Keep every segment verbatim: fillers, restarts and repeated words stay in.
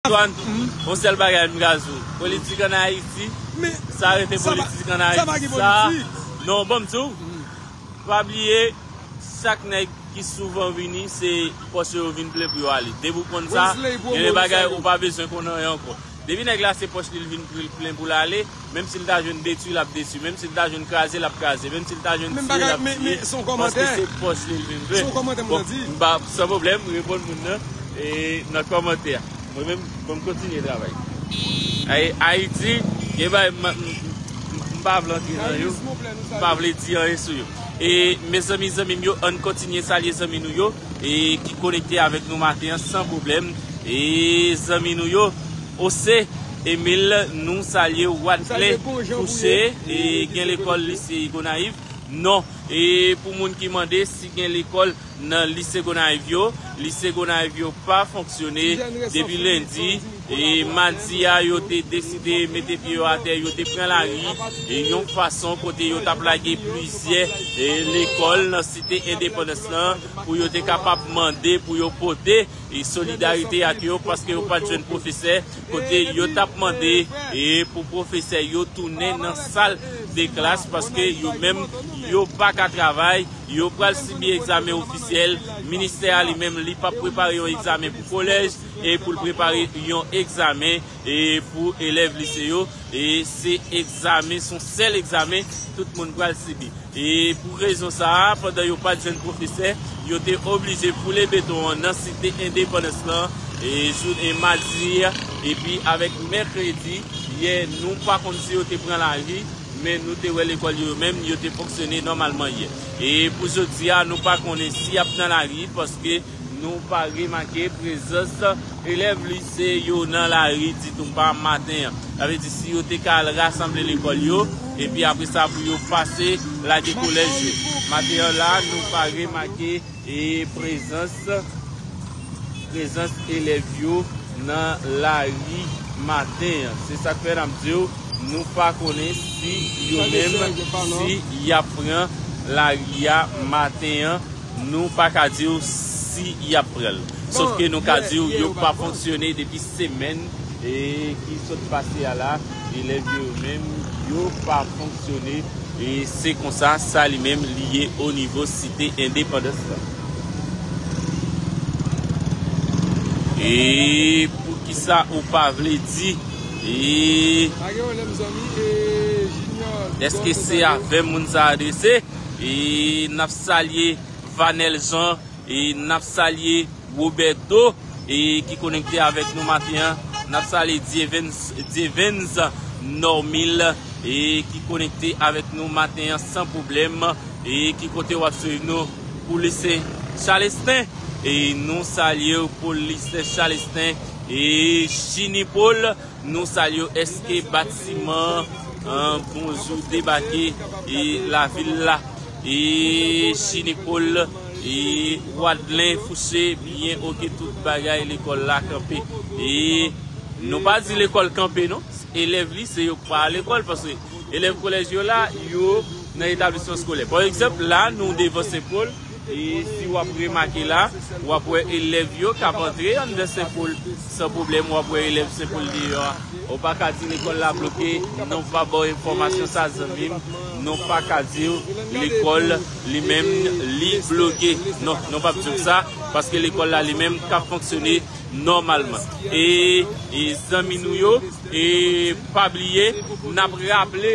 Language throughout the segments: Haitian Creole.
Antoine, yon sèl bagay m ka di w. Politik ann Ayiti, sa rete politik ann Ayiti. Sa, non, ban m di w, pa bliye, chak nèg ki souvan vini, se pòch yo vin plen pou yo ale. Depi w konn sa, gen de bagay ou pa bezwen konn anyen ankò. Depi nèg la se pòch li l vin plen pou l ale, menm si l ta jwenn detwi, l ap detwi. Menm si l ta jwenn kraze, l ap kraze. Menm si l ta jwenn tiye, l ap tiye. Paske se pòch li l vin plen. Bon, m pa, san pwoblèm, reponn moun nan e nan kòmantè a. Mwen menm, bon, m kontinye travay. Ay, Ayiti, gen bagay m, m, m, m pa vle antre nan yo. M pa vle di anyen sou yo. E mezanmi, zanmi m yo, ann kontinye salye zanmi nou yo e ki konekte avèk nou maten an san pwoblèm. E zanmi nou yo, Ose Emil, nou salye w. Wadlen Fouche, e gen lekòl lise Gonayiv? Non. E pou moun ki mande si gen lekòl nan lise Gonayiv yo, lise Gonayiv yo pa fonksyone depi lendi. E madi a, yo te deside mete pye yo atè, yo te pran lari, e yon fason kote yo t ap lage plizyè, e lekòl nan site endepandans lan pou yo te kapab mande pou yo pote e solidarite ak yo, paske yo pa t jwenn pwofesè, kote yo t ap mande e pou pwofesè yo tounen nan sal de klas, paske yo menm yo pa ka travay, yo pral sibi egzamen ofisyèl. Ministè a li menm, li p ap prepare yon egzamen pou kolèj e pou l prepare yon egzamen e pou elèv lise yo. E se egzamen, se yon sèl egzamen tout moun pral sibi. E pou rezon sa a, pandan yo pa t jwenn pwofesè, yo te oblije foule beton an nan site endepandans lan, e jou, e madi, epi avèk mèkredi, yè, nou pa konn si yo te pran lari, men nou te wè lekòl yo menm, yo te fonksyone nòmalman yè. E pou jodi a, nou pa konnen si y ap nan lari, paske nou pa remake prezans elèv lise yo nan lari ditou pa maten an. Sa vle di si yo te ka al rasanble lekòl yo, epi apre sa pou yo pase lage kolèj yo. Maten an la, nou pa remake e prezans, prezans elèv yo nan lari maten an. Se sa k fè n ap di w, nou pa konnen si yo menm, si y ap pran lari a maten an. Nou pa ka di w si y ap pran l. Sòf ke nou ka di w yo pa fonksyone depi semèn e ki sot pase a la. Elèv yo menm, yo pa fonksyone. E se konsa, sa li menm, li ye o nivo site endepandans lan. E poukisa ou pa vle di? E èske se avè m moun sa adrese? E n ap salye Vanel Jean, e n ap salye Roberto, e ki konekte avèk nou maten an. N ap salye Dievens, Dievens Normil, e ki konekte avèk nou maten an san pwoblèm, e ki kote w ap swiv nou pou lise Chalestin. E nou salye w pou lise Chalestin, e Jinipol. Nou salye w, èske batiman an bonjou debake e lavil la? E Jinipol, e Wadlen Fouche, byen oke, tout bagay lekòl la kanpe. E nou pa di lekòl kanpe non, elèv lise yo pa lekòl, paske elèv kolèj yo la, yo nan etablisman eskolè. Pa egzanp, la nou devan Senpol, e si w ap remake la, w ap wè elèv yo k ap antre anndan Senpol san pwoblèm, w ap wè elèv Senpol deyò a. Ou pa ka di lekòl la bloke, non, pa ba w enfòmasyon sa, zanmi m. Non, pa ka di w lekòl li menm li bloke. Non, non p ap di w sa, paske lekòl la li menm k ap fonksyone nòmalman. E, e zanmi nou yo, e pa bliye, n ap raple,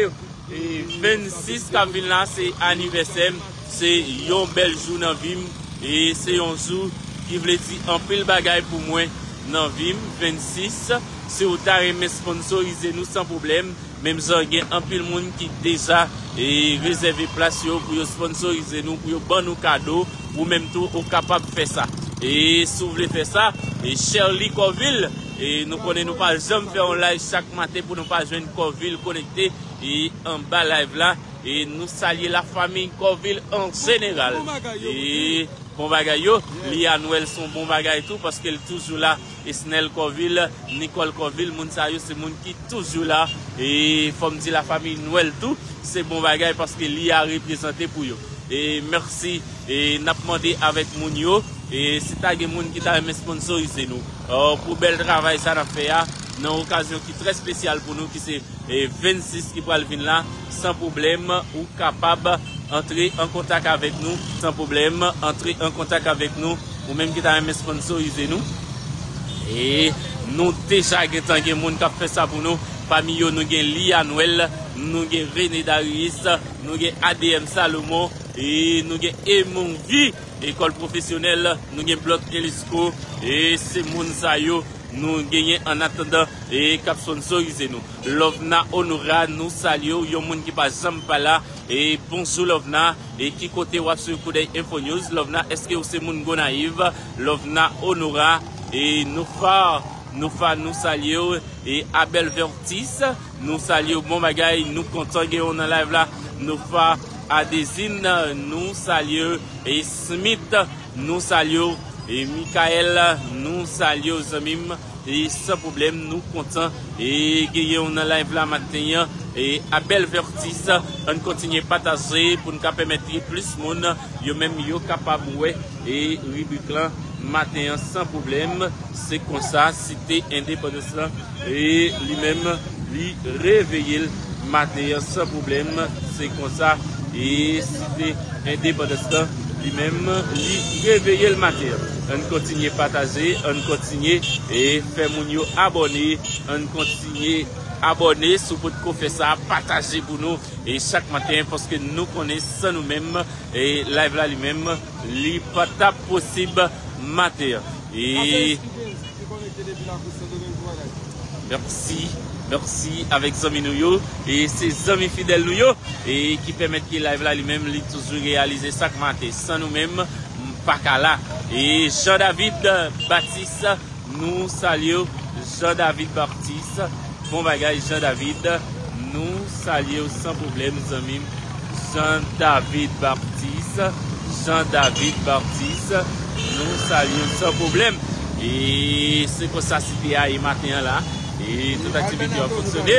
e vennsis k ap vin la, se anivèsè m, se yon bèl jou nan vi m, e se yon jou ki vle di anpil bagay pou mwen nan vi m. Vennsis, si w ta renmen sponsorize nou san pwoblèm, menm jan gen anpil moun ki deja, e rezève plas yo pou yo sponsorize nou, pou yo ban nou kado, ou menm tou, ou kapab fè sa. E si w vle fè sa, e Sherly Covil, e nou konnen nou pa janm fè yon live chak maten pou nou pa jwenn Covil konekte, e anba live la, e nou salye lafanmi Covil an jeneral. E bon bagay yo, Lia Noël se yon bon bagay tou, paske l toujou la. Esnel Covil, Nicole Covil, moun sa yo se moun ki toujou la. E fò m di lafanmi Noël tou, se bon bagay paske Lia reprezante pou yo. E mèsi, e n ap mande avèk moun yo, E si ta gen moun ki ta renmen sponsorize nou, eh, pou bèl travay sa n ap fè a, nan okazyon ki trè espesyal pou nou, ki se, eh, vennsis ki pral vin la, san pwoblèm, ou kapab antre an kontak avèk nou, san pwoblèm, antre an kontak avèk nou, ou menm ki ta renmen sponsorize nou. E nou deja gentan gen moun k ap fè sa pou nou. Pami yo, nou gen Lia Noël, nou gen René Darius, nou gen A D M Salomon, e nou gen Emonvi, Ekòl Pwofesyonèl, nou gen Blòk Elisco, e se moun sa yo nou genyen an atandan e k ap sponsorize nou. Lovna Honora, nou salye w, yon moun ki pa janm pa la. E bonjou Lovna, e ki kote w ap swiv Koudèy Info News? Lovna, èske w se moun Gonayiv? Lovna Honora, e Noufa, Noufa, nou salye w, e Abel Vertis, nou salye w, bon bagay, nou kontan gen w nan live la. Noufa Adezin, nou salye w, e Smith, nou salye w, e Michael, nou salye w, zanmi m. E san pwoblèm, nou kontan e genyen w nan live la maten an. E Abel Vertis, ann kontinye pataje pou n ka pèmèt gen plis moun, yo menm yo kapab wè e ribrik lan maten an san pwoblèm. Se konsa, Site Endepandans lan, e li menm, li reveye l maten an san pwoblèm. Se konsa, e Site Endepandans lan, li menm, li reveye l maten an. Ann kontinye pataje, ann kontinye e fè moun yo abòne, ann kontinye abòne si w potko fè sa, pataje pou nou e chak maten, paske nou konnen san nou menm, e live la li menm, li pa t ap posib maten an. E mèsi, mèsi avèk zanmi nou yo. E se zanmi fidèl nou yo e ki pèmèt ke live la li menm li toujou reyalize sak maten. San nou menm, m pa ka la. E Jean David Baptiste, nou salye w. Jean David Baptiste, bon bagay Jean David. Nou salye w san pwoblèm, zanmi m. Jean David Baptiste, Jean David Baptiste, nou salye w san pwoblèm. E se konsa Site a ye maten an la. E tout aktivite yo ap fonksyone.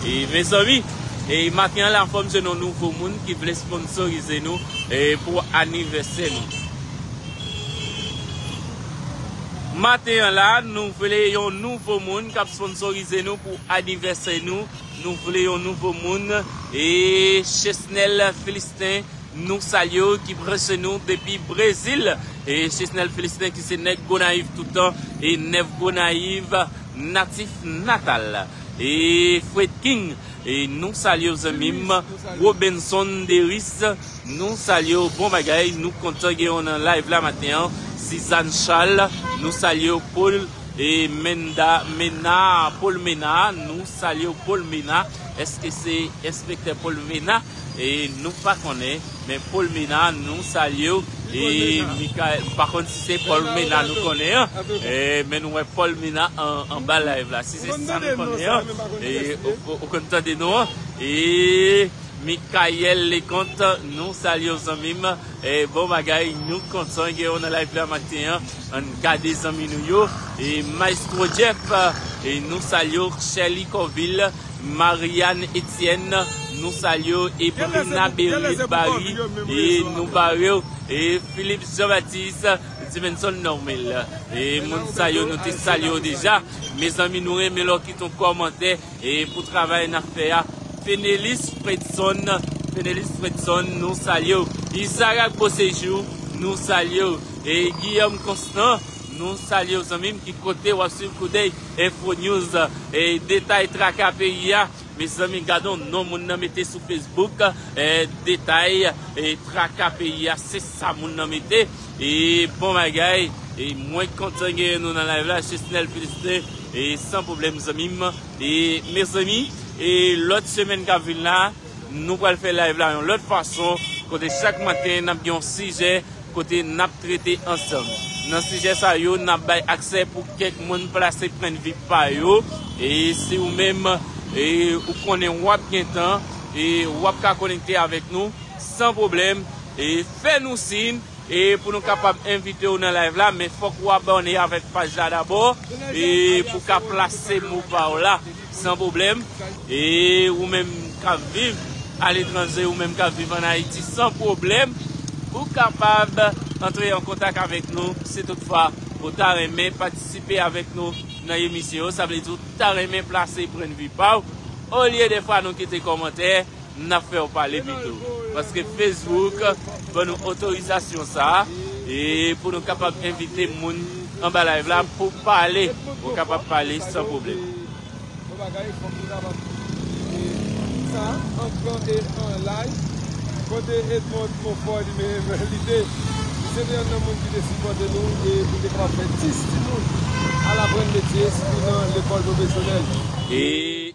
E mezanmi, e maten an la, fò m jwenn yon nouvo moun ki vle sponsorize nou e pou anivèsè nou. Maten an la, nou vle yon nouvo moun k ap sponsorize nou pou anivèsè nou. Nou vle yon nouvo moun. E Chesnel Philistin, nou salye w, ki branche nou depi Brezil. E Chesnel Philistin ki se nèg Gonayiv toutan. E nèg Gonayiv natif natal. E Fred King, e nou salye w zanmi m. Robinson Deris, nou salye w, bon bagay, nou kontan gen w nan live la maten an. Sizann Charles, nou salye w. Paul, e Menda, Mena, Paul Mena, nou salye w Paul Mena. Èske se enspektè Paul Mena? E nou pa konnen, men Paul Mena, nou salye w. E Mikael, m pa konn si se Paul Mena nou konnen an. E, men nou wè Paul Mena an, anba live la. Si se sa nou konnen an, e, ou, ou, ou konn tande non an. E Michael Leconte, nou salye w zanmi m. E, bon bagay, nou kontan gen w nan live la maten an. Ann gade zanmi nou yo. E Maestro Jeff, e nou salye w. Shelly Coville, Marianne Etienne, nou salye w. Ebrina Berry Barry, e nou bare w. E Philippe Jean Baptiste, Dimenson Normil. E moun sa yo, nou te salye w deja. Mezanmi, nou renmen lè w kite yon kòmantè e pou travay n ap fè a. Fenelis Fredson, Fenelis Fredson, nou salye w. Isarak Bosejou, nou salye w. E Guillaume Constant, nou salye w zanmi m, ki kote w ap swiv Koudèy Info News. E detay traka peyi a, mezanmi, gade yon non moun nan mete sou Facebook, e detay, e traka peyi a, se sa moun nan mete. E bon bagay, e mwen kontan gen nou nan live la, Chesnel Philistin, e san pwoblèm zanmi m. E mezanmi, e lòt semèn k ap vin la, nou pral fè live la yon lòt fason, kote chak maten n ap gen yon sijè, kote n ap trete ansanm. Nan sijè sa yo, n ap bay aksè pou kèk moun plase pwennvi pa yo. E si ou menm, e ou konnen w ap gen tan, e w ap ka konekte avèk nou, san pwoblèm, e fè nou siy, e pou nou kapab envite w nan live la, men fòk ou abòne avèk paj la dabò, e pou ka plase mo pa w la, san pwoblèm. E ou menm k ap viv aletranje, ou menm k ap viv ann Ayiti, san pwoblèm, ou kapab antre an kontak avèk nou si toutfwa ou ta renmen patisipe avèk nou nan emisyon yo. Sa vle di ou ta renmen plase pwennvi pa w. Olye de fwa nou kite kòmantè, n ap fè w pale pito. Paske Facebook ban nou otorizasyon sa a, e pou nou kapab envite moun anba live la pou pale. Ou kapab pale san pwoblèm. Bon bagay, fòk nou kapab sa, an gran e an laj. Kote Edmond Monfort li menm, li te, se te yonn nan moun ki te sipòte nou e pou te kapab fè dis timoun al aprann metye, sitou nan lekòl pwofesyonèl. E